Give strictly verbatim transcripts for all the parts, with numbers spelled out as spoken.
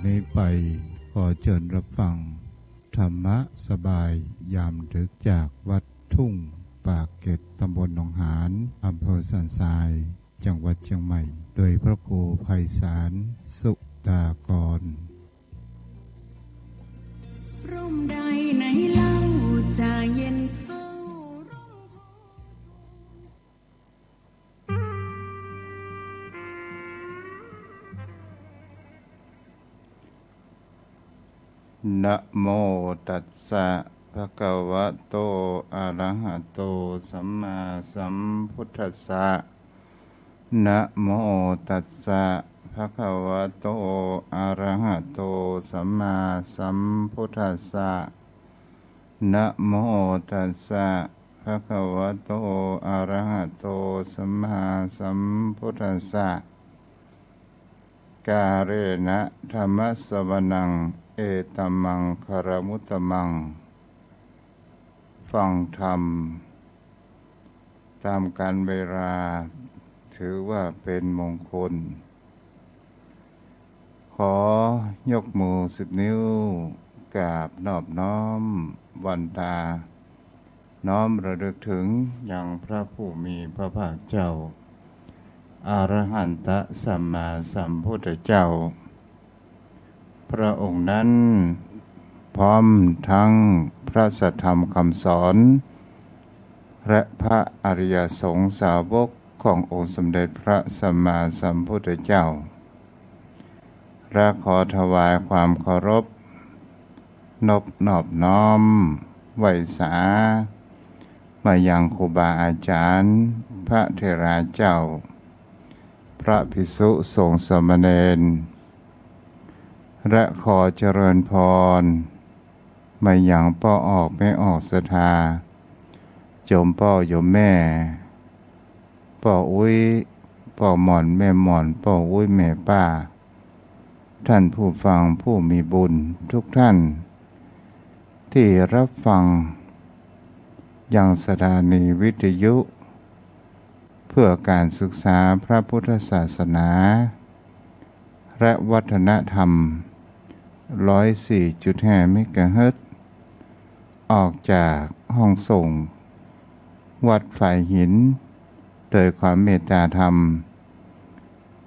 นี้ไปขอเจิญรับฟังธรรมะสบายยามดึกจากวัดทุ่งปากเกร็ด ตำบลหนองหาน อำเภอสันทราย จังหวัดเชียงใหม่ โดยพระครูไพศาล สุตากร ร่มใดไหนเล่าจะเย็นเท่าร่มโพธิ์ นะโมตัสสะ ภะคะวะโต อะระหะโต สัมมาสัมพุทธัสสะ นะโมตัสสะ ภะคะวะโต อะระหะโต สัมมาสัมพุทธัสสะ นะโมตัสสะ ภะคะวะโต อะระหะโต สัมมาสัมพุทธัสสะ กาเลนะ ธัมมะสะวะนัง เอตัมมังคะละมุตตะมัง ฟังธรรมตามกาลเวลา ถือว่าเป็นมงคล ขอยกมือสิบนิ้ว กราบนอบน้อมวันตา น้อมระลึกถึงยังพระผู้มีพระภาคเจ้า อรหันตสัมมาสัมพุทธเจ้า พระองค์นั้น พร้อมทั้งพระสัทธรรมคำสอน และพระอริยสงฆ์สาวกขององค์สมเด็จพระสัมมาสัมพุทธเจ้า และขอถวายความเคารพ นบนอบน้อมไหว้สา มายังครูบาอาจารย์ พระเถราเจ้า พระภิกษุสงฆ์สามเณร และขอเจริญพร มายังป้อออกแม่ออกศรัทธา โยมป้อโยมแม่ ป้ออุ๊ย ป้อหม่อนแม่หม่อน ป้ออุ๊ยแม่ป้า ท่านผู้ฟังผู้มีบุญทุกท่าน ที่รับฟังยังสถานีวิทยุ เพื่อการศึกษาพระพุทธศาสนา และวัฒนธรรม ร้อยสี่จุดห้าเมกะเฮิรตซ์ ออกจากห้องส่งวัดฝายหิน โดยความเมตตาธรรม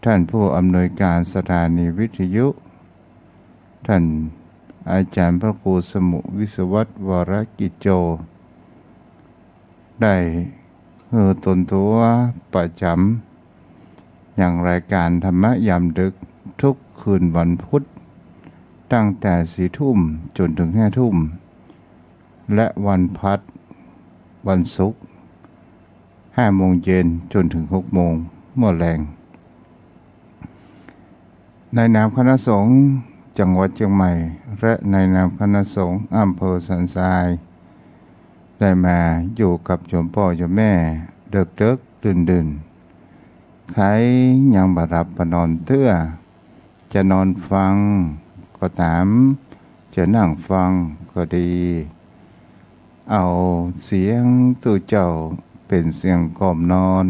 ท่านผู้อำนวยการสถานีวิทยุ ท่านอาจารย์พระครูสมุห์ วิศวัตร วรกิจโจ ได้หื้อตนตั๋วประจ๋ำ ยังรายการธรรมะยามดึกทุกคืนวันพุธ ตั้งแต่สี่ทุ่มจ๋นเถิงห้าทุ่ม และวันพฤหัส วันศุกร์ ห้าโมงเย็นจ๋นเถิงหกโมงเมื่อแลง ในนามคณะสงฆ์จังหวัดเชียงใหม่ และในนามคณะสงฆ์อำเภอสันทราย ได้มาอยู่กับโยมป้อโยมแม่ เดิกๆ ดื่นๆ ใผยังบ่หลับบ่นอนเตื้อ จะนอนฟังก็ต๋าม จะนั่งฟังก็ดี เอาเสียงตุ๊เจ้าเป๋นเสียงกล่อมนอน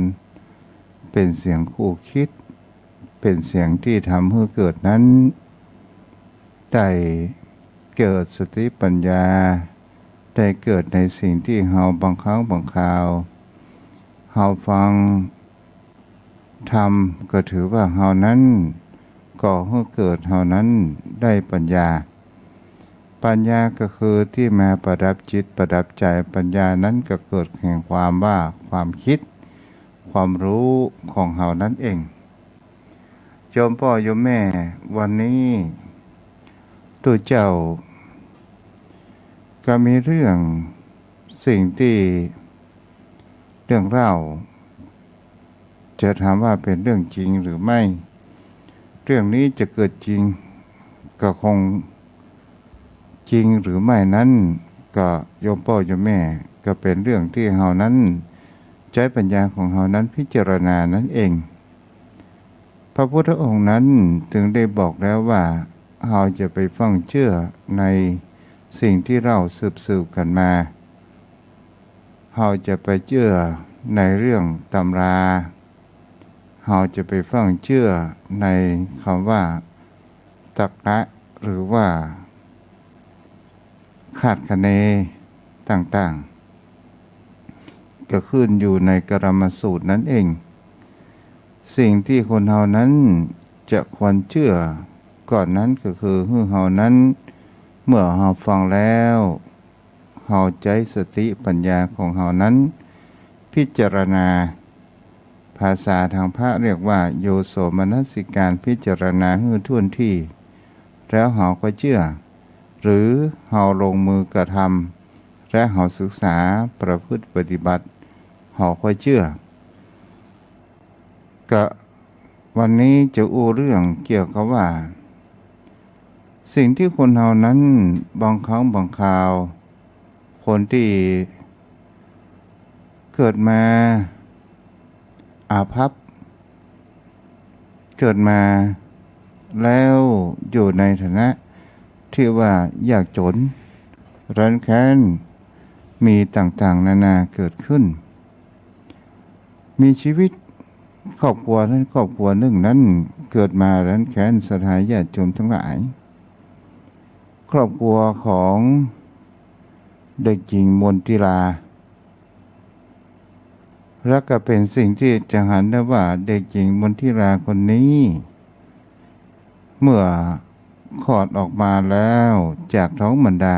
เป๋นเสียงคู่คิด เป๋นเสียงตี้ทำหื้อเกิดนั้น ได้เกิดสติปัญญา ได้เกิดในสิ่งตี้เฮาบางครั้งบางคราว เฮาฟังธรรมก็ถือว่าเฮานั้นก่อหื้อเกิด เฮานั้นได้ปัญญา ปัญญาก็คือตี้มาประดับจิตประดับใจ๋ ปัญญานั้นก็เกิดแห่งความว่าความคิด ความฮู้ของเฮานั้นเอง โยมป้อโยมแม่ วันนี้ตุ๊เจ้าก็มีเรื่อง สิ่งตี้ เรื่องเล่า จะถามว่าเป๋นเรื่องจริงหรือไม่ เรื่องนี้จะเกิดจริง ก็คงจริงหรือไม่นั้น ก็โยมป้อโยมแม่ ก็เป๋นเรื่องตี้เฮานั้น ใจ๊ปัญญาของเฮานั้นพิจารณานั้นเอง พระพุทธองค์นั้นจึงได้บอกแล้วว่า เฮาจะไปฟั่งเจื้อในสิ่งตี้เล่าสืบๆ กั๋นมา เฮาจะไปเจื้อในเรื่องตำรา เฮาจะไปฟั่งเจื้อในกำว่าตรรกะ หรือว่าคาดคะเนต่างๆ ก็ขึ้นอยู่ในกรรมสูตรนั้นเอง สิ่งตี้คนเฮานั้นจะควรเจื้อก่อนนั้นก็คือหื้อเฮานั้น เมื่อเฮาฟังแล้ว เฮาใจ๊สติปัญญาของเฮานั้น พิจารณา ภาษาตางพระเรียกว่า โยโสมนสิการ พิจารณาหื้อถ้วนตี้ แล้วเฮาก็เจื้อ หรือเฮาลงมือกระทำ และเฮาศึกษาประพฤติปฏิบัติ เฮาก็เจื้อ ก็วันนี้จะอู้เรื่องเกี่ยวกับว่า สิ่งตี้คนเฮานั้นบางครั้งบางคราว คนตี้เกิดมาอาภัพ เกิดมาแล้วอยู่ในฐานะตี้ว่ายากจ๋น ร้อนแค้น มีต่างๆ นานาเกิดขึ้น มีชีวิตครอบครัวนั้นครอบครัวนึ่งนั้นเกิดมาร้อนแค้น ศรัทธาญาติโยมตังหลาย ครอบครัวของเด็กหญิงมนทิรา และก็เป๋นสิ่งตี้จะหันได้ว่าเด็กหญิงมนทิราคนนี้ เมื่อคลอดออกมาแล้วจากท้องมารดา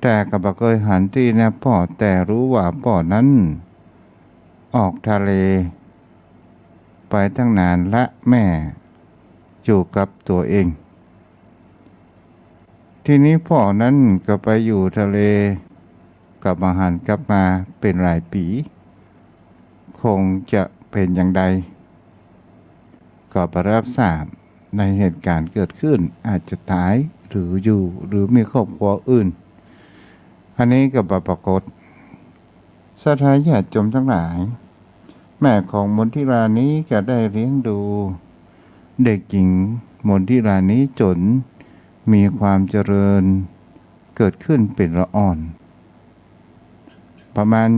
แต่ก็บ่เกยหันตี้หน้าป้อ แต่ฮู้ว่าป้อนั้นออกทะเลไปตั้งนานละ แม่อยู่กับตั๋วเอง ทีนี้ป้อนั้นก็ไปอยู่ทะเล ก็บ่หันกลับมาเป๋นหลายปี๋ คงจะเป๋นอย่างใด ก็บ่ได้รับทราบในเหตุก๋ารณ์เกิดขึ้น อาจจะต๋าย หรืออยู่ หรือมีครอบครัวอื่น อันนี้ก็บ่ปรากฏ ศรัทธาญาติโยมตังหลาย แม่ของมนทิรานี้ก็ได้เลี้ยงดูเด็กหญิงมนทิรานี้จ๋นมีความเจริญเกิดขึ้นเป๋นละอ่อน ประมาณ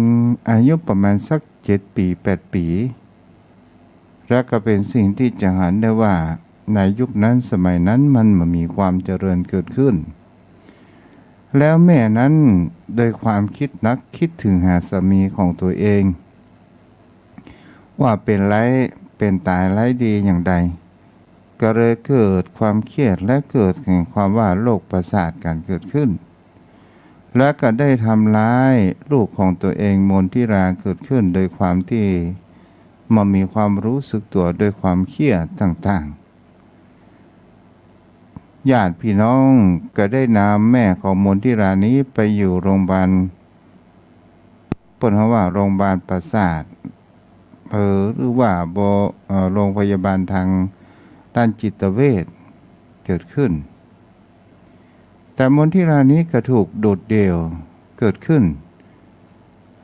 อายุประมาณสักเจ็ดปี๋แปดปี๋ และก็เป๋นสิ่งตี้จะหันได้ว่าในยุคนั้นสมัยนั้นมันบ่มีความเจริญเกิดขึ้น แล้วแม่นั้นโดยความกึ๊ดนึกกึ๊ดเถิงหาสามีของตั๋วเอง ว่าเป๋นไร้ เป๋นต๋ายไร้ดีอย่างใด ก็เลยเกิดความเครียดและเกิดแห่งความว่าโรคประสาทก๋านเกิดขึ้น และก็ได้ทำร้ายลูกของตั๋วเองมนทิราเกิดขึ้น โดยความตี้บ่มีความรู้สึกตั๋ว โดยความเครียดต่างๆ ญาติพี่น้องก็ได้นำแม่ของมนทิรานี้ไปอยู่โรงพยาบาล เปิ้นฮ้องว่าโรงพยาบาลประสาท เออ หรือว่าบ่ เอ่อ โรงพยาบาลตางด้านจิตเวชเกิดขึ้น แต่มนทิรานี้ก็ถูกโดดเดี่ยวเกิดขึ้น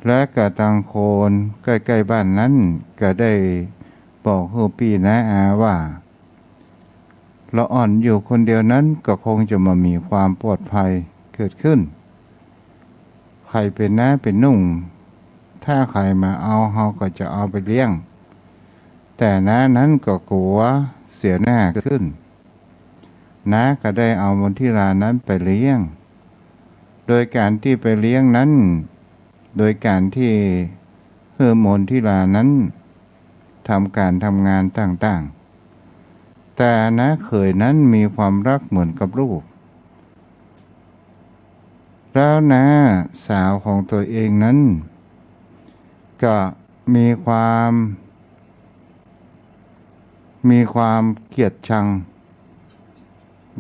และก็ตางคนใก้ๆ บ้านนั้นก็ได้บอกหื้อปี้น้าอาว่า ละอ่อนอยู่คนเดียวนั้นก็คงจะบ่มีความปลอดภัยเกิดขึ้น ใผเป๋นน้าเป๋นนุ่ง ถ้าใผมาเอาเฮาก็จะเอาไปเลี้ยง แต่น้านั้นก็กั๋วเสียหน้าขึ้น น้าก็ได้เอามนทิรานั้นไปเลี้ยง โดยก๋านตี้ไปเลี้ยงนั้น โดยก๋านตี้หื้อมนทิรานั้นทำก๋านทำงานต่างๆ แต่น้าเขยนั้นมีความฮักเหมือนกับลูก แล้วน้าสาวของตั๋วเองนั้นก็มีความ มีความเกลียดชัง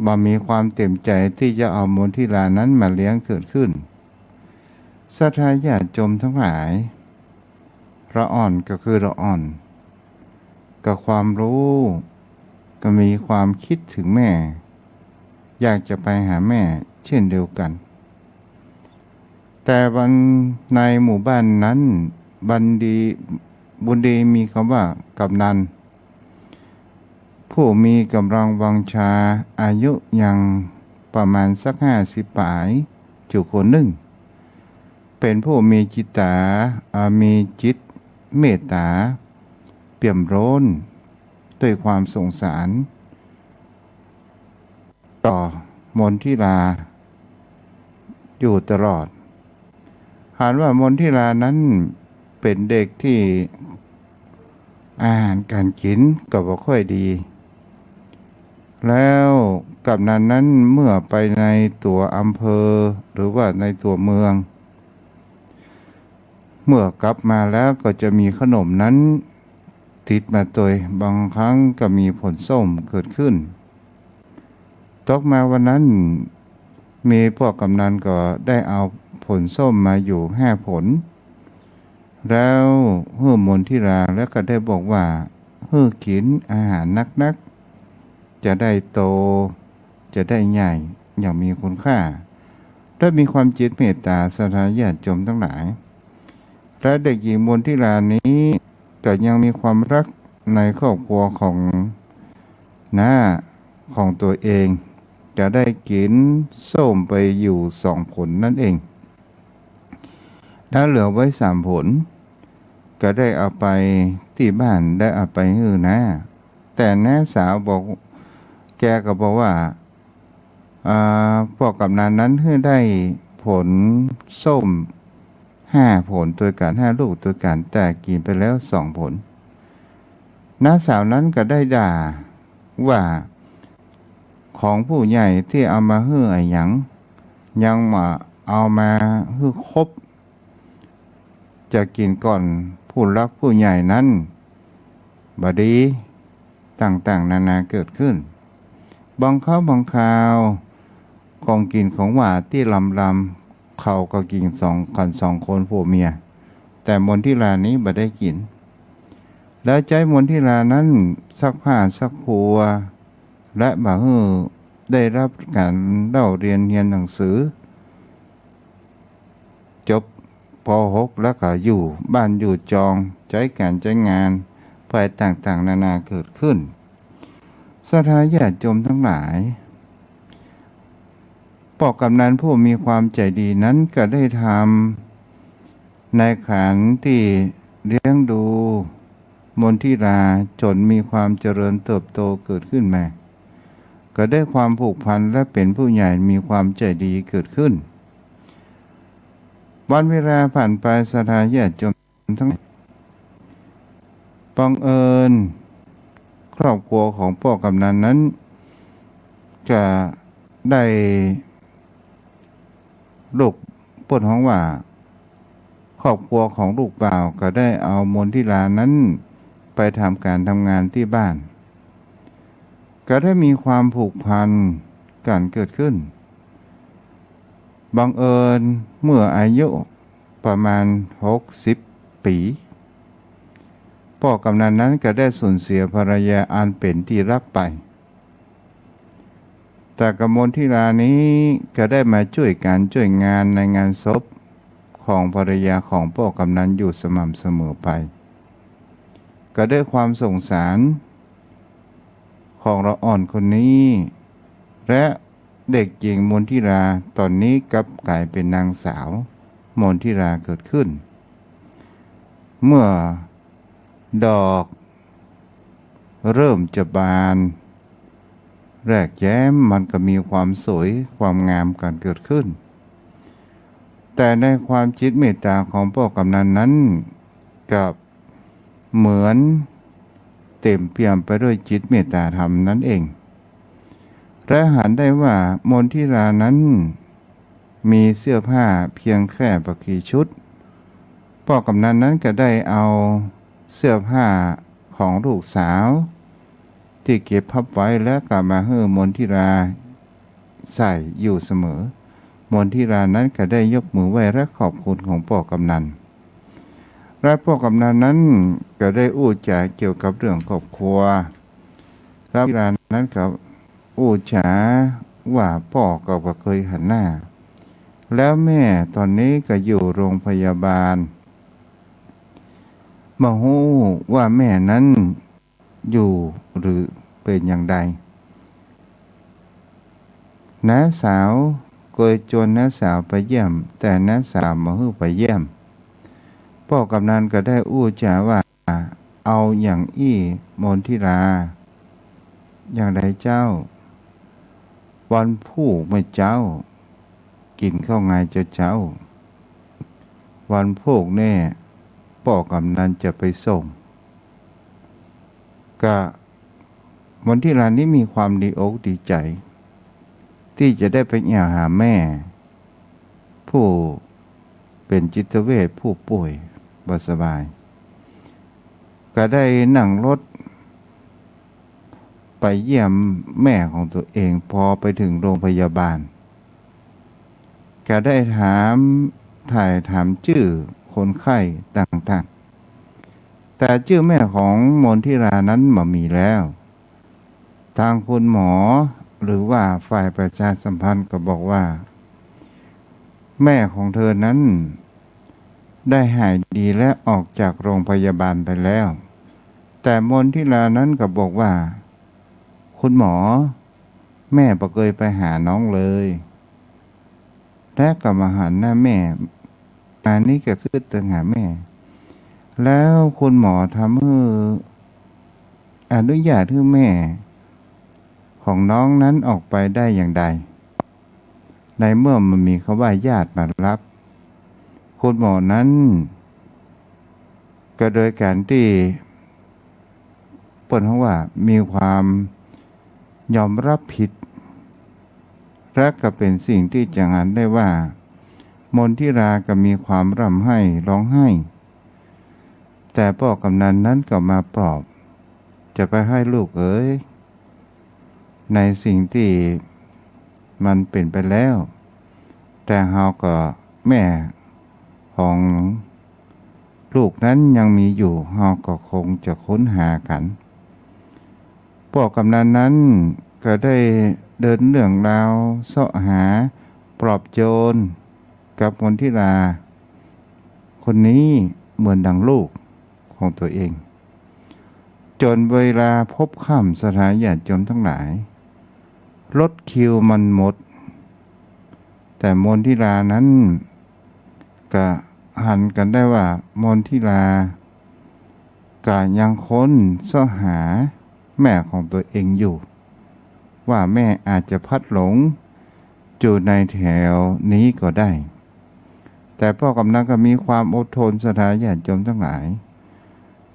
บ่มีความเต๋มใจ๋ตี้จะเอามนทิรานั้นมาเลี้ยงเกิดขึ้น ศรัทธาญาติโยมตังหลาย ละอ่อนก็คือละอ่อน ก็ความฮู้ ก็มีความกึ๊ดเถิงแม่ อยากจะไปหาแม่เช่นเดียวกั๋น แต่วันในหมู่บ้านนั้น บันดี บุญดีมีกำว่ากำนัน ผู้มีก๋ำลังวังชา อายุยังประมาณสักห้าสิบป๋าย อยู่คนนึ่ง เป๋นผู้มีจิตต๋า อ่า มีจิตเมตต๋า เปี่ยมล้นด้วยความสงสาร ต่อมนทิราอยู่ตลอด หันว่ามนทิรานั้นเป๋นเด็กตี้อาหารก๋านกิ๋นก็บ่ค่อยดี แล้วกำนันนั้นเมื่อไปในตั๋วอำเภอหรือว่าในตั๋วเมือง เมื่อกลับมาแล้วก็จะมีขนมนั้นติดมาตวย บางครั้งก็มีผลส้มเกิดขึ้น ตกมาวันนั้น มีป้อกำนันก็ได้เอาผลส้มมาอยู่ห้าผล แล้วหื้อมนทิรา แล้วก็ได้บอกว่า หื้อกิ๋นอาหารนักๆ จะได้โต จะได้ใหญ่อย่างมีคุณค่า และมีความจิตเมตต๋าศรัทธาญาติโยมตังหลาย และเด็กหญิงมนทิรานี้ก็ยังมีความรักในครอบครัวของน้าของตั๋วเอง ก็ได้กิ๋นส้มไปอยู่สองผลนั่นเอง แล้วเหลือไว้สามผล ก็ได้เอาไปตี้บ้าน ได้เอาไปหื้อน้า แต่น้าสาวบอก แกก็บอกว่า อ่า ป้อกำนันนั้นหื้อได้ผลส้มห้าผลตวยกั๋น ห้าลูกตวยกั๋น แต่กิ๋นไปแล้วสองผล น้าสาวนั้นก็ได้ด่าว่า ของผู้ใหญ่ตี้เอามาหื้ออะหยัง ยังบ่เอามาหื้อครบ จะกิ๋นก่อนผู้หลักผู้ใหญ่นั้น บ่ดี ต่างๆ นานาเกิดขึ้น บางคราวบางคราว ของกิ๋นของหวานตี้ลำๆ เขาก็กิ๋นสอง กั๋นสองคนผัวเมีย แต่มนทิรานี้บ่ได้กิ๋น แล้วใจ๊มนทิรานั้นซักผ้าซักครัว และบ่หื้อได้ฮับก๋านเล่าเรียนเฮียนหนังสือ จบ ป.หก แล้วก็อยู่บ้านอยู่จอง ใจ๊ก๋านใจ๊งาน ไปต่างๆ นานาเกิดขึ้น ศรัทธาญาติโยมตังหลาย ป้อกำนันผู้มีความใจ๋ดีนั้นก็ได้ทำในก๋านตี้เลี้ยงดูมนทิราจ๋นมีความเจริญเติบโตเกิดขึ้นมา ก็ได้ความผูกพันและเป๋นผู้ใหญ่มีความใจ๋ดีเกิดขึ้น วันเวลาผ่านไป ศรัทธาญาติโยมตังหลาย บังเอิญครอบครัวของป้อกำนันนั้น ก็ได้ ลูก เปิ้นฮ้องว่า ครอบครัวของลูกบ่าวก็ได้เอามนทิรานั้นไปทำก๋านทำงานตี้บ้าน ก็ได้มีความผูกพันกั๋นเกิดขึ้น บังเอิญเมื่ออายุประมาณหกสิบปี๋ ป้อกำนันนั้นก็ได้สูญเสียภรรยาอันเป๋นตี้ฮักไป แต่กับมนทิรานี้ก็ได้มาจ้วยก๋านจ้วยงานในงานศพของภรรยาของป้อกำนันอยู่สม่ำเสมอไป ก็ด้วยความสงสารของละอ่อนคนนี้ และเด็กหญิงมนทิราต๋อนนี้กลับก๋ายเป๋นนางสาวมนทิราเกิดขึ้น เมื่อดอก เริ่มจะบานแรกแย้ม มันก็มีความสวยความงามกั๋นเกิดขึ้น แต่ในความจิตเมตต๋าของป้อกำนันนั้น กลับเหมือนเต็มเปี่ยมไปด้วยจิตเมตต๋าธรรมนั้นเอง และหันได้ว่ามนทิรานั้น มีเสื้อผ้าเพียงแค่บ่กี่ชุด ป้อกำนันนั้นก็ได้เอาเสื้อผ้าของลูกสาวตี้เก็บพับไว้แล้วก็มาหื้อมนทิราใส่อยู่เสมอ มนทิรานั้นก็ได้ยกมือไหว้และขอบคุณของป้อกำนัน และป้อกำนันนั้นก็ได้อู้จ๋าเกี่ยวกับเรื่องครอบครัว และมนทิรานั้นก็อู้จ๋าว่าป้อก็บ่เกยหันหน้า แล้วแม่ต๋อนนี้ก็อยู่โรงพยาบาล บ่ฮู้ว่าแม่นั้นอยู่หรือเป๋นอย่างใด น้าสาวเกยจวนน้าสาวไปเยี่ยม แต่น้าสาวบ่หื้อไปเยี่ยม ป้อกำนันก็ได้อู้จ๋าว่า เอาอย่างอี้มนทิรา อย่างใดเจ้า ม วันพูกเมื่อเจ๊า กิ๋นข้าวงายเจ๊าๆ วันพูกเนี่ย ป้อกำนันจะไปส่ง ก็ มนทิรานี้มีความดีอกดีใจ๋ ตี้จะได้ไปเยี่ยมหาแม่ ผู้เป๋นจิตเวช ผู้ป่วยบ่สบาย ก็ได้นั่งรถไปเยี่ยมแม่ของตั๋วเอง พอไปเถิงโรงพยาบาล ก็ได้ถาม ถ่ายถามจื้อคนไข้ต่างๆ แต่จื้อแม่ของมนทิรานั้นบ่มีแล้ว ตางคุณหมอ หรือว่าฝ่ายประชาสัมพันธ์ก็บอกว่า แม่ของเธอนั้น ได้หายดีและออกจากโรงพยาบาลไปแล้ว แต่มนทิรานั้นก็บอกว่า คุณหมอ แม่บ่เกยไปหาน้องเลย และก็บ่หันหน้าแม่ อันนี้ก็คือเถิงหาแม่ แล้วคุณหมอทำหื้อ อนุญาตหื้อแม่ของน้องนั้นออกไปได้อย่างใด ในเมื่อบ่มีคำว่าญาติมารับ คุณหมอนั้น ก็โดยการตี้เปิ้นฮ้องว่ามีความยอมรับผิด และก็เป๋นสิ่งตี้จะหันได้ว่า มนทิราก็มีความร่ำไห้ฮ้องไห้ แต่ป้อกำนันนั้นก็มาปลอบ จะไปไห้ลูกเอ๋ย ในสิ่งตี้มันเป๋นไปแล้ว แต่เฮาก็แม่ของลูกนั้นยังมีอยู่ เฮาก็คงจะค้นหากั๋น ป้อกำนันนั้นก็ได้เดินเรื่องราวเซาะหาปลอบโยนกับมนทิราคนนี้เหมือนดังลูกของตั๋วเอง จ๋นเวลาพบค่ำ ศรัทธาญาติโยมตังหลาย รถคิวมันหมด แต่มนทิรานั้นก็หันกั๋นได้ว่า มนทิราก็ยังค้นเซาะหาแม่ของตั๋วเองอยู่ ว่าแม่อาจจะพลัดหลงอยู่ในแถวนี้ก็ได้ แต่ป้อกำนันก็มีความอดทน ศรัทธาญาติโยมตังหลาย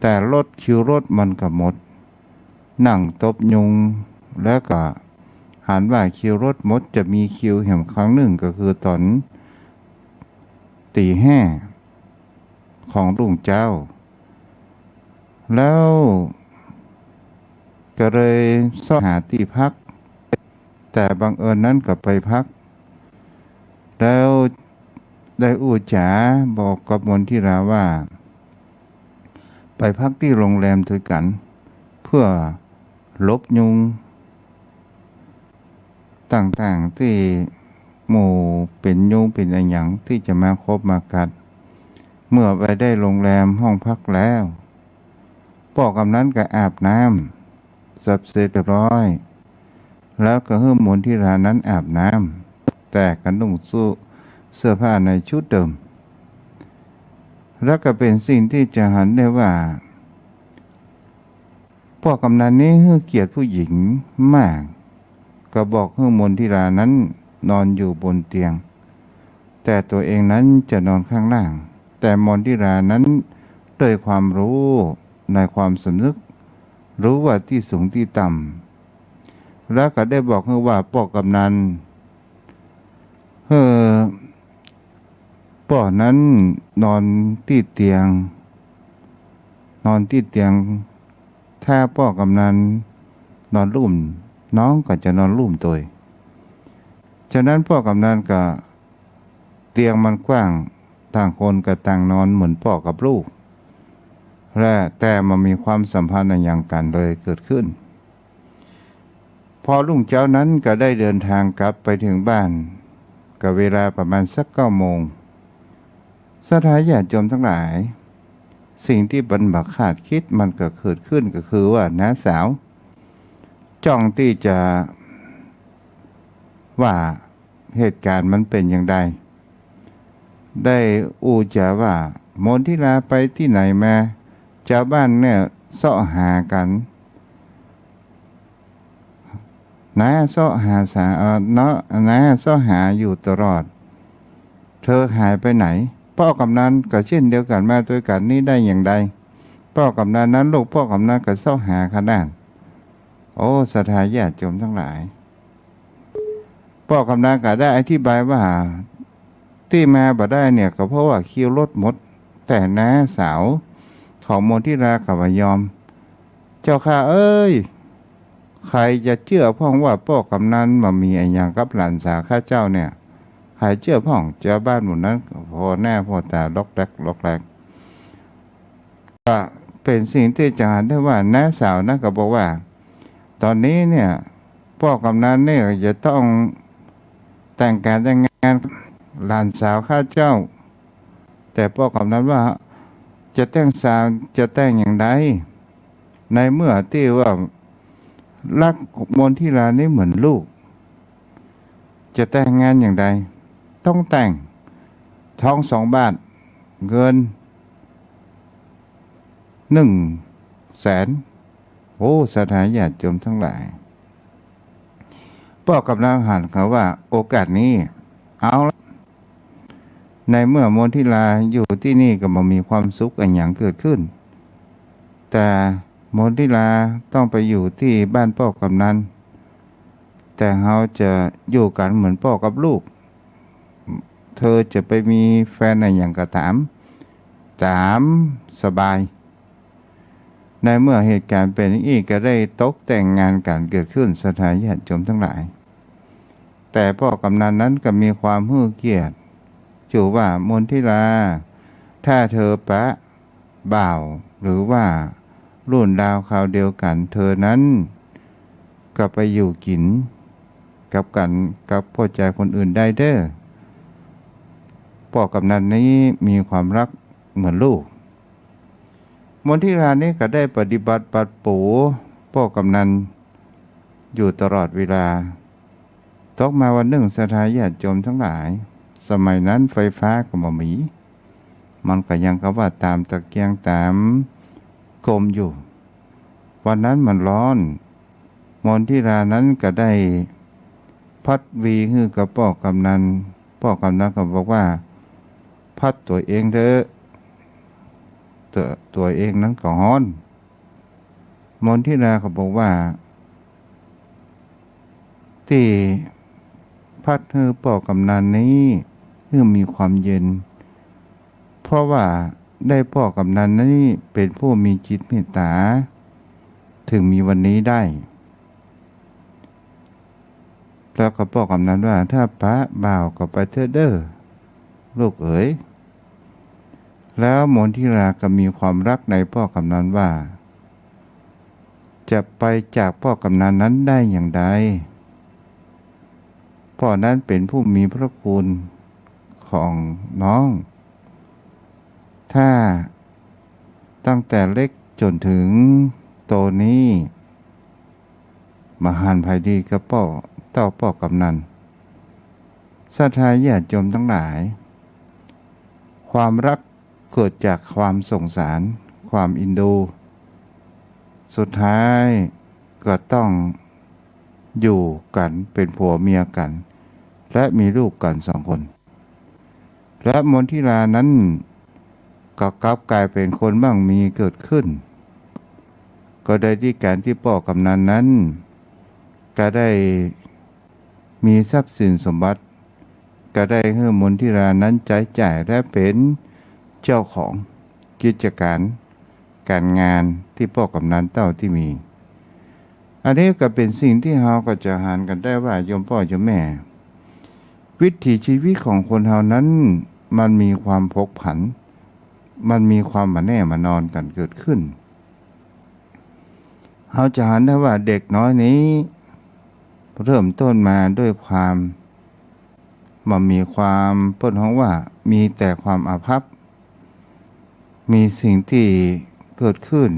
แต่รถคิวรถมันก็หมด นั่งตบยุง แล้วก็หันว่าคิวรถหมด จะมีคิวแหมครั้งนึ่งก็คือต๋อนตี๋ห้าของรุ่งเจ๊า แล้วก็เลยเซาะหาตี้พัก แต่บังเอิญนั้นก็ไปพัก แล้วได้อู้จ๋าบอกกับมนทิราว่า ไปพักตี้โรงแรมตวยกั๋น เพื่อหลบยุงต่างๆ ตี้หมู่เป๋นยุงเป๋นอะหยังตี้จะมาคบมากัด เมื่อไปได้โรงแรมห้องพักแล้ว ป้อกำนันก็อาบน้ำสับเสร็จเรียบร้อย แล้วก็หื้อมนทิรานั้นอาบน้ำ แต่ก็นุ่งสู้เสื้อผ้าในชุดเดิม แล้วก็เป๋นสิ่งตี้จะหันได้ว่า ป้อกำนันนี้หื้อเกียรติผู้หญิงมาก ก็บอกหื้อมนทิรานั้นนอนอยู่บนเตียง แต่ตั๋วเองนั้นจะนอนข้างล่าง แต่มนทิรานั้นด้วยความรู้ในความสำนึก รู้ว่าตี้สูงตี้ต่ำ แล้วก็ได้บอกหื้อว่าป้อกำนัน หื้อป้อนั้นนอนตี้เตียง นอนตี้เตียง ถ้าป้อกำนันนอนลุ่ม น้องก็จะนอนลุ่มตวย ฉะนั้นป้อกำนันก็ เตียงมันกว้าง ต่างคนก็ต่างนอนเหมือนป้อกับลูก และแต่บ่มีความสัมพันธ์อะหยังกั๋นเลยเกิดขึ้น พอรุ่งเจ๊านั้นก็ได้เดินทางกลับไปเถิงบ้าน ก็เวลาประมาณสักเก้าโมง ศรัทธาญาติโยมตังหลาย สิ่งตี้เปิ้นบ่คาดคิดมันก็เกิดขึ้น ก็คือว่าน้าสาว จ้องตี้จะว่าเหตุก๋ารณ์มันเป๋นอย่างใด ได้อู้จ๋าว่า มนทิราไปตี้ไหนมา จาวบ้านเนี่ยเซาะหากั๋น น้าเซาะหาสา เอ่อ เนาะ น้าเซาะหาอยู่ตลอด เธอหายไปไหน ป้อกำนันก็เช่นเดียวกั๋น มาตวยกั๋นนี้ได้อย่างใด ป้อกำนันนั้น ลูกป้อกำนันก็เซาะหาข้านั้น โอ้ ศรัทธาญาติโยมตังหลาย ป้อกำนันก็ได้อธิบายว่า ตี้มาบ่ได้เนี่ย ก็เพราะว่าคิวรถหมด แต่น้าสาวของมนทิราก็บ่ยอม เจ้าข้าเอ้ย ใผจะเจื้อพ่องว่าป้อกำนันบ่มีอะหยังกับหลานสาวข้าเจ้าเนี่ย ใผเจื้อพ่อง เจ้าบ้านหมู่นั้นผ่อหน้าผ่อต๋าล็อกแล็กล็อกแล็ก ก็เป๋นสิ่งตี้จะหันได้ว่า น้าสาวนั้นก็บอกว่า ต๋อนนี้เนี่ย ป้อกำนันเนี่ยจะต้องแต่งก๋านแต่งงานกับหลานสาวข้าเจ้า แต่ป้อกำนันว่า จะแต่งสาว จะแต่งอย่างใด ในเมื่อตี้ว่าฮักมนทิรานี้เหมือนลูก จะแต่งงานอย่างใด ต้องแต่ง ทองสองบาท เงินหนึ่งแสน โอ้ ศรัทธาญาติโยมตังหลาย ป้อกำนันหันเขาว่า โอกาสนี้ เอาละ ในเมื่อมนทิราอยู่ตี้นี่ก็บ่มีความสุขอะหยังเกิดขึ้น แต่มนทิราต้องไปอยู่ตี้บ้านป้อกำนัน แต่เฮาจะอยู่กั๋นเหมือนป้อกับลูก เธอจะไปมีแฟนอะหยังก็ต๋าม ต๋ามสบาย ในเมื่อเหตุก๋ารณ์เป๋นอย่างอี้ก็ได้ตกแต่งงานกั๋นเกิดขึ้น ศรัทธาญาติโยมตังหลาย แต่ป้อกำนันนั้นก็มีความหื้อเกียรติอยู่ว่า มนทิรา ถ้าเธอปะบ่าว หรือว่ารุ่นราวคราวเดียวกั๋นเธอนั้น ก็ไปอยู่กิ๋นกับกั๋นกับป้อจายคนอื่นได้เด้อ ป้อกำนันนี้มีความฮักเหมือนลูก มนทิรานี้ก็ได้ปฏิบัติปรับปรุงป้อกำนันอยู่ตลอดเวลา ตกมาวันนึ่ง ศรัทธาญาติโยมตังหลาย สมัยนั้นไฟฟ้าก็บ่มี มันก็ยังกะว่าต๋ามตะเกียงต๋ามโกมอยู่ วันนั้นมันฮ้อน มนทิรานั้นก็ได้พัดวีหื้อกับป้อกำนัน ป้อกำนันก็บอกว่า พัดตั๋วเองเต๊อะ ตั๋ว ตั๋วเองนั้นก็ฮ้อน มนทิราก็บอกว่า ตี้พัดหื้อป้อกำนันนี้หื้อมีความเย็น เพราะว่าได้ป้อกำนันนี้เป๋นผู้มีจิตเมตต๋า ถึงมีวันนี้ได้ แล้วก็ป้อกำนันว่า ถ้าปะบ่าวก็ไปเต๊อะเด้อ ลูกเอ๋ย แล้วมนทิราก็มีความฮักในป้อกำนันว่า จะไปจากป้อกำนันนั้นได้อย่างใด ป้อนั้นเป๋นผู้มีพระคุณของน้อง ถ้าตั้งแต่เล็กจ๋นถึงโตนี้ บ่หันใผดีกับป้อ เต้าป้อกำนัน ศรัทธาญาติโยมตังหลาย ความฮักเกิดจากความสงสาร ความเอ็นดู สุดท้ายก็ต้องอยู่กั๋นเป๋นผัวเมียกั๋น และมีลูกกั๋นสองคน และมนทิรานั้นก็กลับก๋ายเป๋นคนมั่งมีเกิดขึ้น ก็ได้ตี้ก๋านตี้ป้อกำนันนั้นก็ได้มีทรัพย์สินสมบัติ ก็ได้หื้อมนทิรานั้นใจ๊จ่ายและเป๋นเจ้าของกิจก๋าน ก๋านงานตี้ป้อกำนันเต้าตี้มี อันนี้ก็เป๋นสิ่งตี้เฮาก็จะหันกั๋นได้ว่า โยมป้อโยมแม่ วิถีชีวิตของคนเฮานั้น มันมีความผกผัน มันมีความบ่แน่บ่นอนกั๋นเกิดขึ้น เฮาจะหันได้ว่าเด็กน้อยนี้ เริ่มต้นมาด้วยความ บ่มีความ เปิ้นฮ้องว่ามีแต่ความอาภัพ มีสิ่งตี้เกิดขึ้น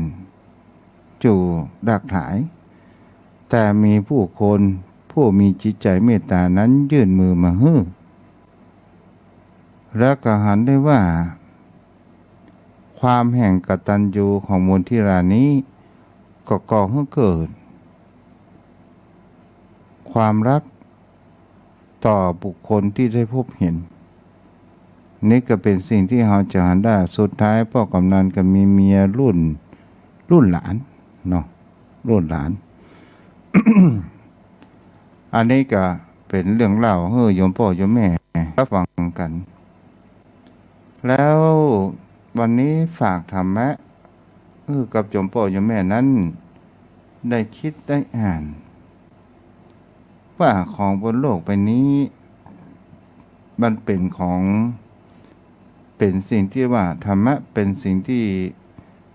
อยู่หลากหลาย แต่มีผู้คนผู้มีจิตใจ๋เมตต๋านั้นยื่นมือมาหื้อ แล้วก็หันได้ว่า ความแห่งกตัญญูของมนทิรานี้ ก็ก่อหื้อเกิด ความฮักต่อบุคคลตี้ได้พบหัน นี่ก็เป๋นสิ่งตี้เฮาจะหันได้ สุดท้ายป้อกำนันก็มีเมียรุ่น รุ่นหลานเนาะ รุ่นหลาน อันนี้ก็เป๋นเรื่องเล่าหื้อโยมป้อโยมแม่ฮับฟังกั๋น แล้ววันนี้ฝากธรรมะหื้อกับโยมป้อโยมแม่นั้นได้กึ๊ดได้อ่าน ว่าของบนโลกใบนี้ มันเป๋นของ เป๋นสิ่งตี้ว่าธรรมะเป๋นสิ่งตี้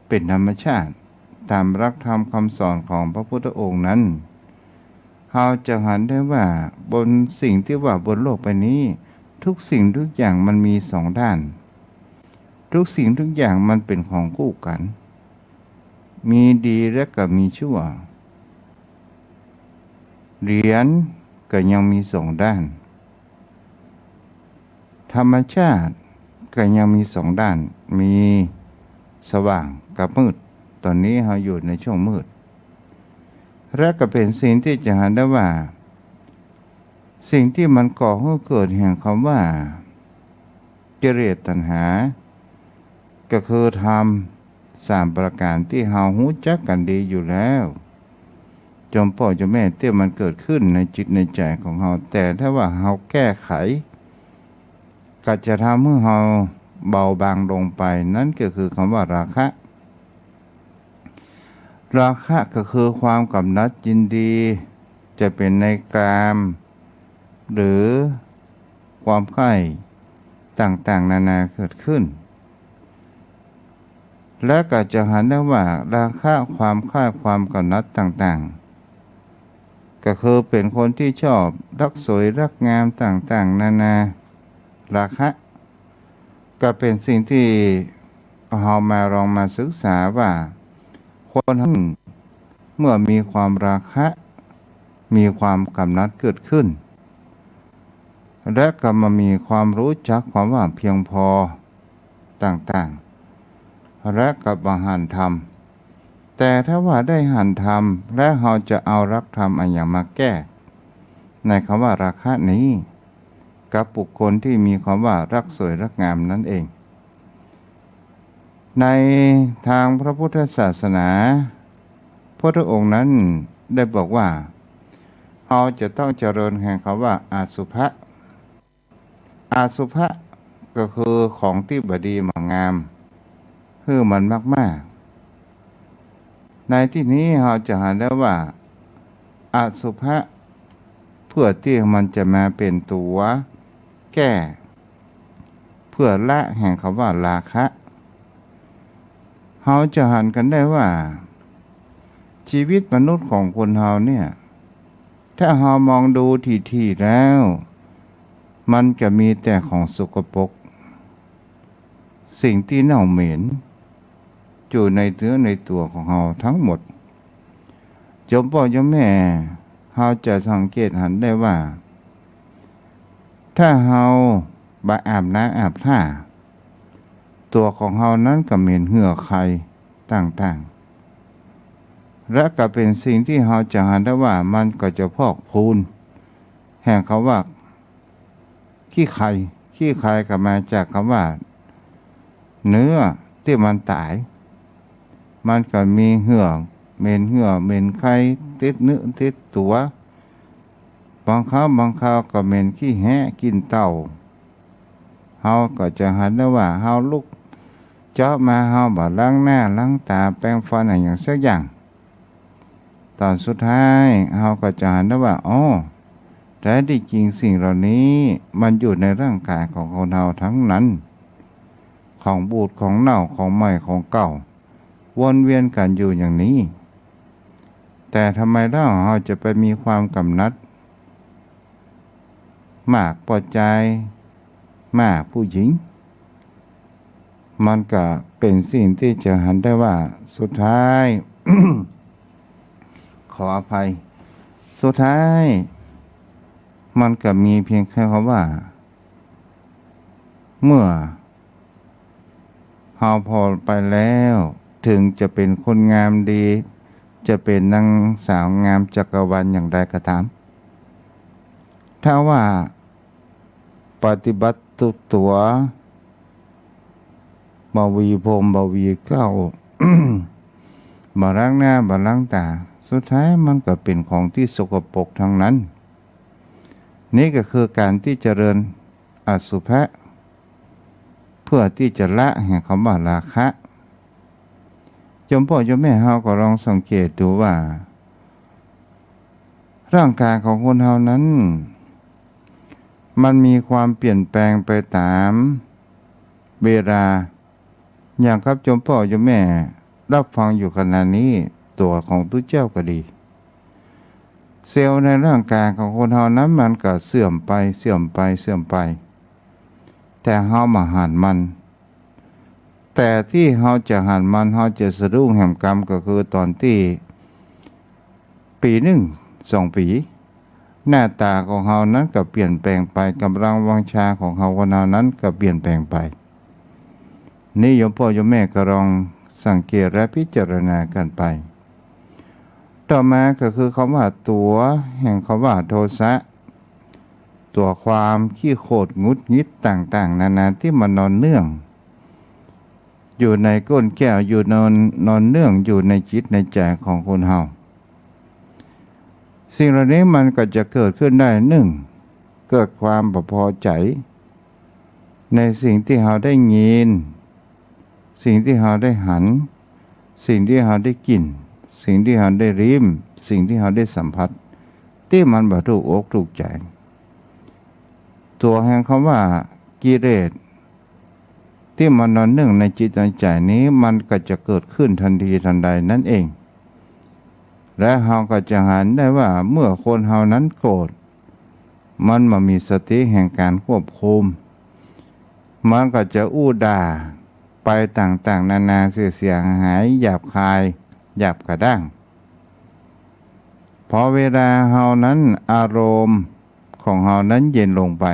เป๋นธรรมชาติ ต๋ามหลักธรรมกำสอนของพระพุทธองค์นั้น เฮาจะหันได้ว่าบนสิ่งตี้ว่าบนโลกใบนี้ ทุกสิ่งทุกอย่างมันมีสองด้าน ทุกสิ่งทุกอย่างมันเป๋นของคู่กั๋น มีดีและก็มีชั่ว เหรียญก็ยังมีสองด้าน ธรรมชาติก็ยังมีสองด้าน มีสว่างกับมืด ต๋อนนี้เฮาอยู่ในช่วงมืด และก็เป๋นสิ่งตี้จะหันได้ว่า สิ่งตี้มันก่อหื้อเกิดแห่งกำว่า กิเลสตัณหา ก็คือธรรมสามประก๋านตี้เฮาฮู้จักกั๋นดีอยู่แล้ว โยมป้อโยมแม่ ตี้มันเกิดขึ้นในจิตในใจ๋ของเฮา แต่ถ้าว่าเฮาแก้ไข ก็จะทำหื้อเฮาเบาบางลงไป นั้นก็คือกำว่าราคะ ราคะก็คือความกำหนัดยินดี จะเป๋นในกาม หรือความใคร่ต่างๆ นานาเกิดขึ้น และก็จะหันได้ว่าราคะความใคร่ความกำหนัดต่างๆ ก็คือเป๋นคนตี้ชอบรักสวยรักงามต่างๆ นานา ราคะ ก็เป๋นสิ่งตี้เฮามาลองมาศึกษาว่า คนเฮาเมื่อมีความราคะ มีความกำหนัดเกิดขึ้น และก็มามีความฮู้จักกำว่าเพียงพอต่างๆ และก็บ่หันธรรม แต่ถ้าว่าได้หันธรรม และเฮาจะเอาหลักธรรมอะหยังมาแก้ ในกำว่าราคะนี้ กับบุคคลตี้มีกำว่ารักสวยรักงามนั้นเอง ในตางพระพุทธศาสนา พระพุทธองค์นั้นได้บอกว่า เฮาจะต้องเจริญแห่งกำว่าอสุภะ อสุภะก็คือของตี้บ่ดีบ่งาม หื้อมันมากๆ ในตี้นี้เฮาจะหันได้ว่า อสุภะ เปื้อตี้มันจะมาเป๋นตั๋วแก้ เปื้อละแห่งกำว่าราคะ เฮาจะหันกั๋นได้ว่า จีวิตมนุษย์ของคนเฮาเนี่ย ถ้าเฮามองดูถี่ๆ แล้ว มันจะมีแต่ของสกปรก สิ่งตี้เน่าเหม็น อยู่ในเนื้อในตั๋วของเฮาตึงหมด โยมป้อโยมแม่ เฮาจะสังเกตหันได้ว่า ถ้าเฮาบ่อาบน้ำอาบท่า ตั๋วของเฮานั้นก็เหม็นเหื่อไคต่างๆ และก็เป๋นสิ่งตี้เฮาจะหันได้ว่ามันก็จะพอกพูน แห่งกำว่า ขี้ไค ขี้ไคก็มาจากกำว่า เนื้อตี้มันต๋าย มันก็มีเหื่อ เหม็นเหื่อเหม็นไคติดเนื้อติดตั๋ว บางครั้งบางคราวก็เหม็นขี้แฮะกลิ่นเต่า เฮาก็จะหันได้ว่าเฮาลุกเจ๊าะมาเฮาบ่ล้างหน้าล้างต๋าแปรงฟันอะหยังสักอย่าง ต๋อนสุดท้ายเฮาก็จะหันได้ว่า อ้อ แท้ตี้จริงสิ่งเหล่านี้มันอยู่ในร่างก๋ายของคนเฮาตึงนั้น ของบูดของเน่าของใหม่ของเก่า วนเวียนกั๋นอยู่อย่างนี้ แต่ทำไมเล่าเฮาจะไปมีความกำหนัด มากป้อจาย มากผู้หญิง มันก็เป๋นสิ่งตี้จะหันได้ว่าสุดท้าย ขออภัย สุดท้าย มันก็มีเพียงแค่กำว่า เมื่อ เฮาผ่อไปแล้ว เถิงจะเป๋นคนงามดี จะเป๋นนางสาวงามจักรวาลอย่างใดก็ต๋าม ถ้าว่าปฏิบัติทุกตั๋ว บ่หวีผมบ่หวีเก๊า บ่ล้างหน้าบ่ล้างต๋า สุดท้ายมันก็เป๋นของตี้สกปรกตังนั้น นี่ก็คือก๋านตี้เจริญอสุภะ เปื้อตี้จะละแห่งกำว่าราคะ โยมป้อโยมแม่เฮาก็ลองสังเกตดูว่า ร่างก๋ายของคนเฮานั้น มันมีความเปลี่ยนแปลงไปต๋ามเวลา อย่างกับโยมป้อโยมแม่ฮับฟังอยู่ขณะนี้ ตั๋วของตุ๊เจ้าก็ดี เซลล์ในร่างก๋ายของคนเฮานั้นมันก็เสื่อมไป เสื่อมไป เสื่อมไป แต่เฮาบ่หันมัน แต่ตี้เฮาจะหันมัน เฮาจะสะดุ้งแหมกำก็คือต๋อนตี้ ปี๋นึ่ง สองปี๋ หน้าต๋าของเฮานั้นก็เปลี่ยนแปลงไป ก๋ำลังวังชาของเฮาคนเฮานั้นก็เปลี่ยนแปลงไป นี่โยมป้อโยมแม่ก็ลองสังเกตและพิจารณากั๋นไป ต่อมาก็คือกำว่าตั๋วแห่งกำว่าโทสะ ตั๋วความขี้โขดหงุดหงิดต่างๆ นานาตี้มันนอนเนื่อง อยู่ในก้นแก้ว อยู่นอน นอนเนื่องอยู่ในจิตในใจ๋ของคนเฮา สิ่งเหล่านี้มันก็จะเกิดขึ้นได้ หนึ่ง เกิดความบ่พอใจ๋ ในสิ่งตี้เฮาได้ยิน สิ่งตี้เฮาได้หัน สิ่งตี้เฮาได้กลิ่น สิ่งตี้เฮาได้ลิ้ม สิ่งตี้เฮาได้สัมผัส ตี้มันบ่ถูกอกถูกใจ๋ ตั๋วแห่งกำว่ากิเลส ตี้มันนอนเนื่องในจิตในใจ๋นี้ มันก็จะเกิดขึ้นตันทีตันใดนั้นเอง และเฮาก็จะหันได้ว่าเมื่อคนเฮานั้นโกรธ มันบ่มีสติแห่งก๋านควบคุม มันก็จะอู้ด่าไปต่างๆ นานา เสียหาย หยาบคาย หยาบกระด้าง พอเวลาเฮานั้นอารมณ์ของเฮานั้นเย็นลงไป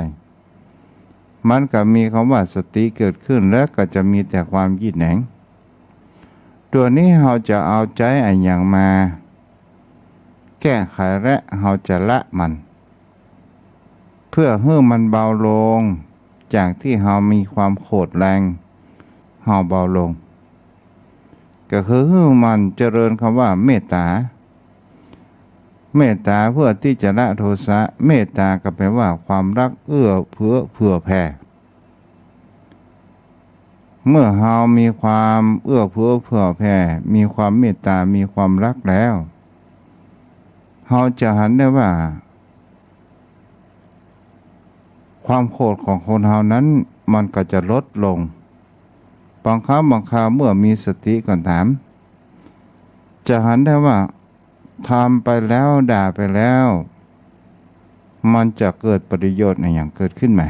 มันก็มีกำว่าสติเกิดขึ้น และก็จะมีแต่ความหยิ่นแหนง ตั๋วนี้เฮาจะเอาใจ๊อะหยังมาแก้ไข และเฮาจะละมัน เปื้อหื้อมันเบาลง จากตี้เฮามีความโขดแรง เฮาเบาลง ก็คือหื้อหมั่นเจริญกำว่าเมตต๋า เมตต๋าเปื้อตี้จะละโทสะ เมตต๋าก็แปลว่าความฮักเอื้อเฟื้อเผื่อแผ่ เมื่อเฮามีความเอื้อเฟื้อเผื่อแผ่ มีความเมตต๋า มีความฮักแล้ว เฮาจะหันได้ว่า ความโขดของคนเฮานั้นมันก็จะลดลง บางครั้งบางคราวเมื่อมีสติก็ต๋าม จะหันได้ว่า ทำไปแล้ว ด่าไปแล้ว มันจะเกิดประโยชน์อะหยังเกิดขึ้นมา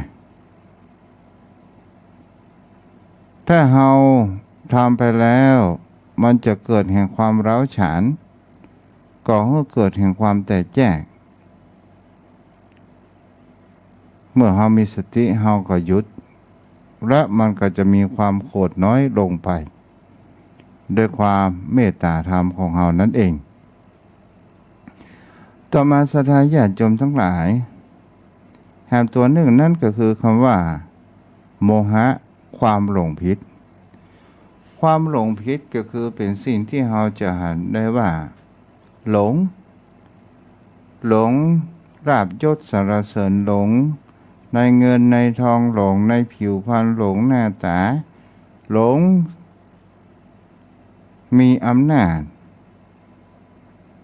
ถ้าเฮาทำไปแล้ว มันจะเกิดแห่งความร้าวฉาน ก่อหื้อเกิดแห่งความแตกแยก เมื่อเฮามีสติเฮาก็หยุด และมันก็จะมีความโขดน้อยลงไป ด้วยความเมตต๋าธรรมของเฮานั้นเอง ต่อมาศรัทธาญาติโยมตังหลาย แหมตั๋วนึ่งนั้นก็คือกำว่า โมหะ ความหลงผิด ความหลงผิดก็คือเป๋นสิ่งตี้เฮาจะหันได้ว่า หลง หลงลาภยศสรรเสริญ หลงในเงินในทอง หลงในผิวพรรณ หลงหน้าต๋า หลงมีอำนาจ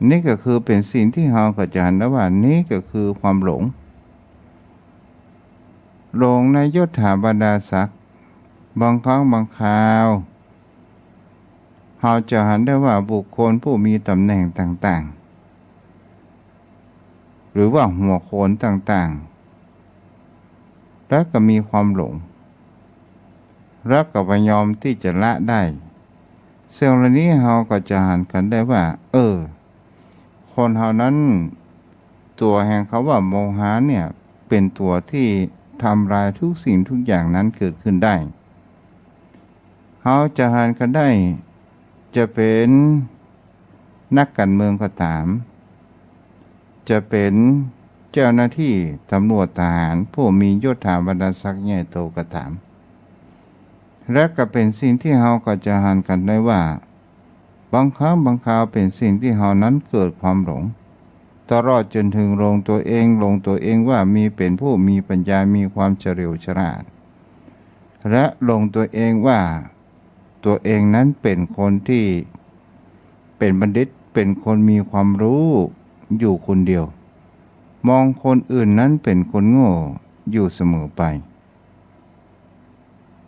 นี่ก็คือเป๋นสิ่งตี้เฮาก็จะหันได้ว่า นี่ก็คือความหลง หลงในยศถาบรรดาศักดิ์ บางครั้งบางคราว เฮาจะหันได้ว่าบุคคลผู้มีต๋ำแหน่งต่างๆ หรือว่าหัวโขนต่างๆ และก็มีความหลง และก็บ่ยอมตี้จะละได้ ซึ่งเหล่านี้เฮาก็จะหันกั๋นได้ว่า เออ คนเฮานั้น ตั๋วแห่งกำว่าโมหะเนี่ย เป๋นตั๋วตี้ทำลายทุกสิ่งทุกอย่างนั้นเกิดขึ้นได้ เฮาจะหันกั๋นได้ จะเป๋นนักก๋านเมืองก็ต๋าม จะเป๋น เจ้าหน้าตี้ตำรวจทหารผู้มียศถาบรรดาศักดิ์ใหญ่โตก็ต๋าม และก็เป๋นสิ่งตี้เฮาก็จะหันกั๋นได้ว่า บางครั้งบางคราวเป๋นสิ่งตี้เฮานั้นเกิดความหลง ตลอดจ๋นเถิงหลงตั๋วเอง หลงตั๋วเองว่ามี เป๋นผู้มีปัญญา มีความเฉลียวฉลาด และหลงตั๋วเองว่าตั๋วเองนั้นเป๋นคนตี้เป๋นบัณฑิต เป๋นคนมีความฮู้อยู่คนเดียว มองคนอื่นนั้นเป๋นคนโง่อยู่เสมอไป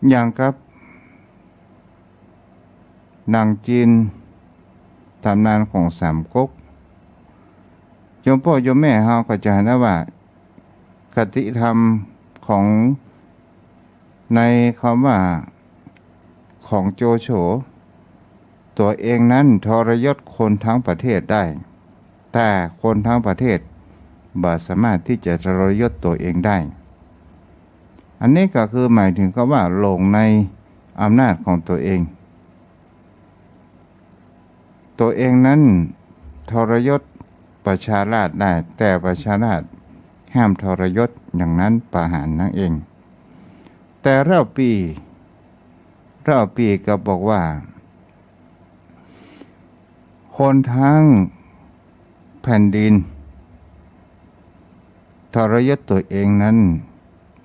อย่างกับหนังจีน ต๋ำนานของสามก๊ก โยมป้อโยมแม่เฮาก็จะหันได้ว่า คติธรรมของ ในกำว่าของโจโฉ ตั๋วเองนั้นทรยศคนตึงประเทศได้ แต่คนตึงประเทศบ่สามารถตี้จะทรยศตั๋วเองได้ อันนี้ก็คือหมายเถิงกำว่าหลงในอำนาจของตั๋วเอง ตั๋วเองนั้นทรยศประชาราษฎร์ได้ แต่ประชาราษฎร์ห้ามทรยศ อย่างนั้นประหารนั่นเอง แต่เล่าปี่ เล่าปี่ก็บอกว่า คนตึงแผ่นดินทรยศตั๋วเองนั้น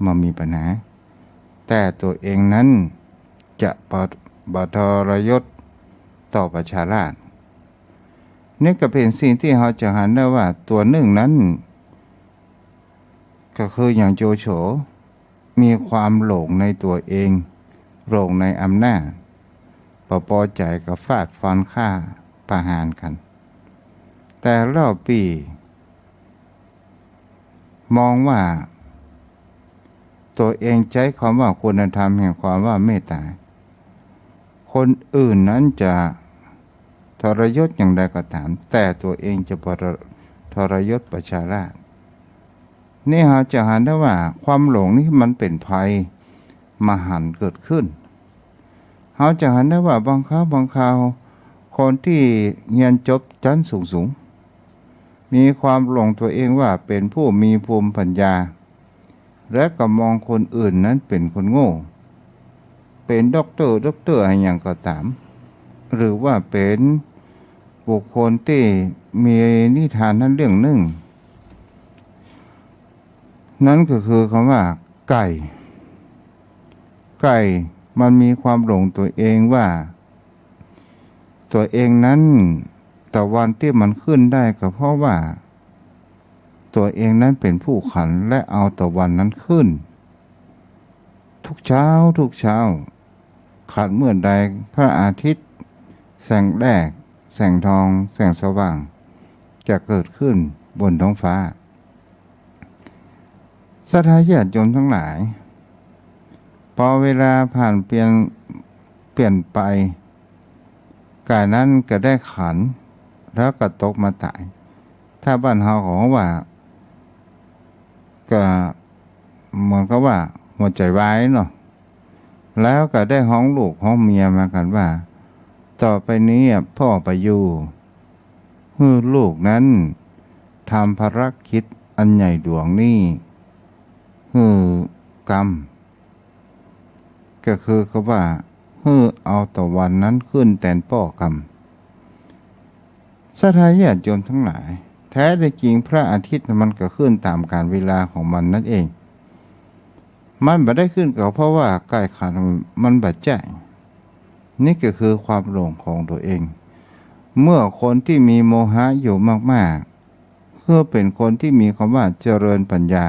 บ่มีปัญหา แต่ตั๋วเองนั้นจะบ่ บ่ทรยศต่อประชาราษฎร์ นี่ก็เป๋นสิ่งตี้เฮาจะหันได้ว่าตั๋วนึ่งนั้น ก็คืออย่างโจโฉ มีความหลงในตั๋วเอง หลงในอำนาจ บ่ปอใจ๋ก็ฟาดฟันฆ่าประหารกั๋น แต่เล่าปี่ มองว่าตั๋วเองใจ๊กำว่าคุณธรรมแห่งความว่าเมตต๋า คนอื่นนั้นจะทรยศอย่างใดก็ต๋าม แต่ตั๋วเองจะบ่ทรยศประชาราษฎร์ นี่เฮาจะหันได้ว่าความหลงนี่มันเป๋นภัยมหันต์เกิดขึ้น เฮาจะหันได้ว่าบางครั้งบางคราว คนตี้เฮียนจบจั๊นสูงๆ มีความหลงตั๋วเองว่าเป๋นผู้มีภูมิปัญญา และก็มองคนอื่นนั้นเป๋นคนโง่ เป๋นด็อกเตอร์ ด็อกเตอร์อะหยังก็ต๋าม หรือว่าเป๋นบุคคลตี้มีนิทานนั้นเรื่องนึ่ง นั้นก็คือกำว่าไก่ ไก่มันมีความหลงตั๋วเองว่า ตั๋วเองนั้นตะวันตี้มันขึ้นได้ก็เพราะว่าตั๋วเองนั้นเป๋นผู้ขันและเอาตะวันนั้นขึ้น ทุกเช้าทุกเช้า ขันเมื่อใดพระอาทิตย์แสงแรก แสงทอง แสงสว่าง จะเกิดขึ้นบนท้องฟ้า ศรัทธาญาติโยมทั้งหลาย ปอเวลาผ่านเปลี่ยน เปลี่ยนไป ไก่นั้นก็ได้ขัน แล้วก็ตกมาต๋าย ถ้าบ้านเฮาก็ฮ้องว่า ก็เหมือนกับว่าหัวใจ๋วายเนาะ แล้วก็ได้ฮ้องลูกฮ้องเมียมากั๋นว่า ต่อไปนี้อะป้อบ่อยู่ หื้อลูกนั้นทำภารกิจอันใหญ่หลวงนี้หื้อกำ ก็คือกำว่าหื้อเอาตะวันนั้นขึ้นแตนป้อกำ ศรัทธาญาติโยมทั้งหลาย แท้จริงพระอาทิตย์มันก็ขึ้นต๋ามกาลเวลาของมันนั่นเอง มันบ่ได้ขึ้นก็เพราะว่าไก่ขันมันบ่ใจ้ นี่ก็คือความหลงของตั๋วเอง เมื่อคนตี้มีโมหะอยู่มากๆ ก็เป๋นคนตี้มีกำว่าเจริญปัญญา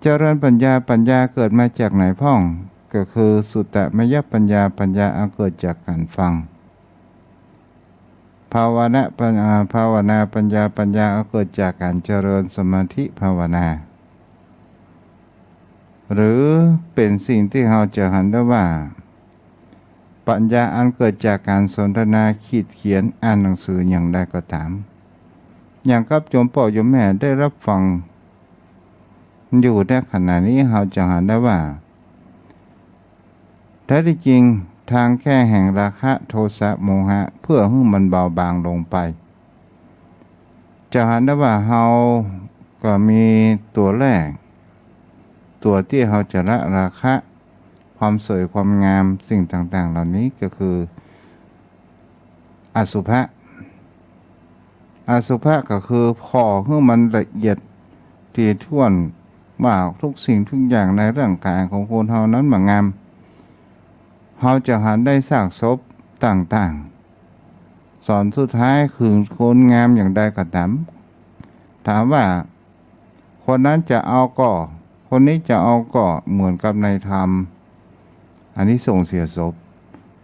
เจริญปัญญา ปัญญาเกิดมาจากไหนพ่อง ก็คือสุตตมยปัญญา ปัญญาอันเกิดจากก๋านฟัง ภาวนาปัญ- อ่า ภาวนาปัญญา ปัญญาอันเกิดจากก๋านเจริญสมาธิภาวนา หรือเป๋นสิ่งตี้เฮาจะหันได้ว่า ปัญญาอันเกิดจากก๋านสนทนาขีดเขียนอ่านหนังสืออย่างใดก็ต๋าม อย่างกับโยมป้อโยมแม่ได้ฮับฟังอยู่ในขณะนี้ เฮาจะหันได้ว่า แท้จริงทางแก้แห่งราคะโทสะโมหะ เพื่อหื้อมันเบาบางลงไป จะหันได้ว่าเฮา ก็มีตั๋วแรก ตั๋วตี้เฮาจะละราคะ ความสวยความงาม สิ่งต่างๆ เหล่านี้ก็คือ อสุภะ อสุภะก็คือผ่อหื้อมันละเอียดถี่ถ้วน ว่าทุกสิ่งทุกอย่างในร่างกายของคนเฮานั้นบ่งาม เฮาจะหันได้ซากศพต่างๆ ส่วนสุดท้ายคือคนงามอย่างใดก็ต๋าม ถามว่า คนนั้นจะเอาก่อ คนนี้จะเอาก่อ เหมือนกับในธรรม อานิสงส์เสียศพ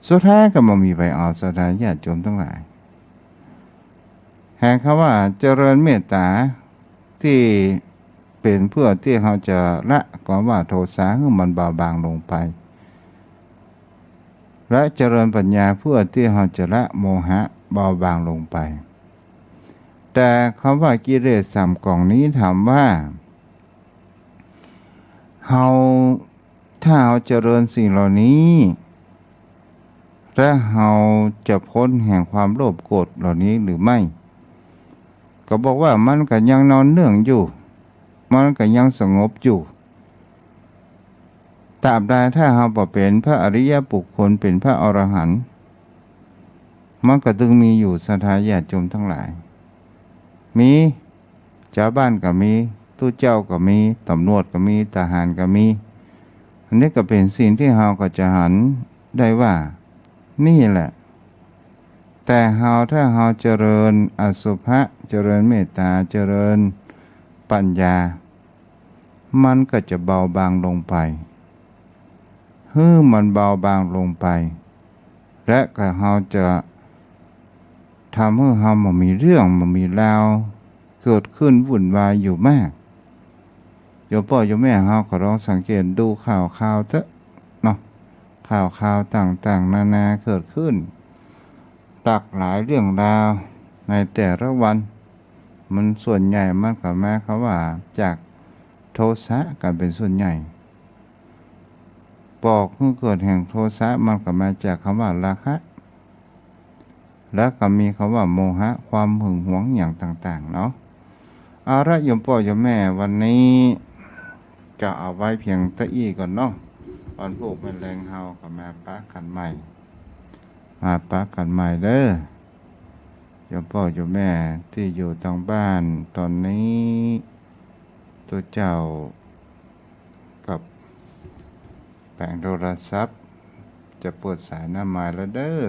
สุดท้ายก็บ่มีใผเอา ศรัทธาญาติโยมตังหลาย แห่งคำว่าเจริญเมตตา ตี้เป๋นเพื่อตี้เฮาจะละความว่าโทสะหื้อมันเบาบางลงไป และเจริญปัญญาเพื่อตี้เฮาจะละโมหะเบาบางลงไป แต่คำว่ากิเลสสามก๋องนี้ถามว่า เฮา ถ้าเฮาเจริญสิ่งเหล่านี้ และเฮาจะป๊นแห่งความโลภโกรธเหล่านี้หรือไม่ ก็บอกว่ามันก็ยังนอนเนื่องอยู่ มันก็ยังสงบอยู่ ตราบใดถ้าเฮาบ่เป๋นพระอริยบุคคล เป๋นพระอรหันต์ มันก็ตึงมีอยู่ ศรัทธาญาติโยมตังหลาย มี จาวบ้านก็มี ตุ๊เจ้าก็มี ต๋ำรวจก็มี ทหารก็มี อันนี้ก็เป๋นสิ่งตี้เฮาก็จะหันได้ว่า นี่แหละ แต่เฮา ถ้าเฮาเจริญอสุภะ เจริญเมตตา เจริญปัญญา มันก็จะเบาบางลงไป หื้อมันเบาบางลงไป และก็เฮาจะทำหื้อเฮาบ่มีเรื่องบ่มีราวเกิดขึ้นวุ่นวายอยู่มาก โยมป้อโยมแม่เฮาก็ลองสังเกตดูข่าวคราวเต๊อะเนาะ ข่าวคราวต่างๆ นานาเกิดขึ้น หลากหลายเรื่องราวในแต่ละวัน มันส่วนใหญ่มันก็มาคำว่าจากโทสะกันเป๋นส่วนใหญ่ บ่หื้อเกิดแห่งโทสะมันก็มาจากคำว่าราคะ แล้วก็มีคำว่าโมหะ ความหึงหวงอย่างต่างๆ เนาะ เอาละโยมป้อโยมแม่ วันนี้ก็เอาไว้เพียงเต้าอี้ก่อนเนาะ วันพูกแม่นแลงเฮาก็มาปะกั๋นใหม่ มาปะกั๋นใหม่เด้อ โยมป้อโยมแม่ตี้อยู่ตางบ้าน ต๋อนนี้ตุ๊เจ้ากับแป๋งโทรศัพท์ จะเปิดสายหน้าไมค์แล้วเด้อ